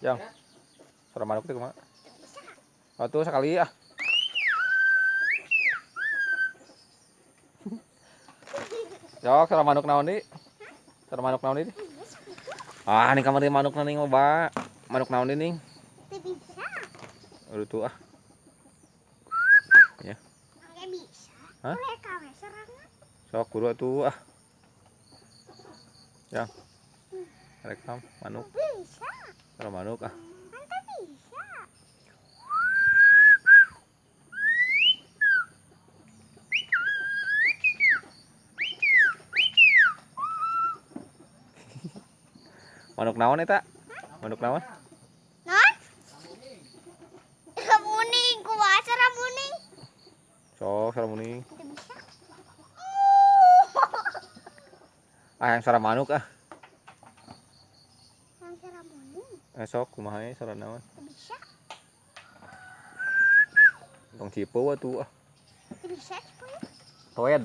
Jang. Suara manuk teh kumaha? Atuh sekali ah. Sok suara manuk naon deui? Suara manuk naon deui? Ah, ning kamari manuk ning loba. Manuk naon deui ning? Teu bisa. Aduh tuh ah. Ya. Nggak bisa. Hah? Mereka we serangan. Sok guru atuh ah. Jang. Rekam manuk. Bisa. Suara manuk ah. Kan teu bisa. Manuk naon eta? Manuk naon? Naon? Muning, kumaha suara muning? Sok suara muning. Teu bisa. Ah, yang suara manuk ah. Yang suara muning. Eh sok kumaha ye suara naon? Teu bisa. Tong cipu atuh ah. Teu bisa cipu. Toed.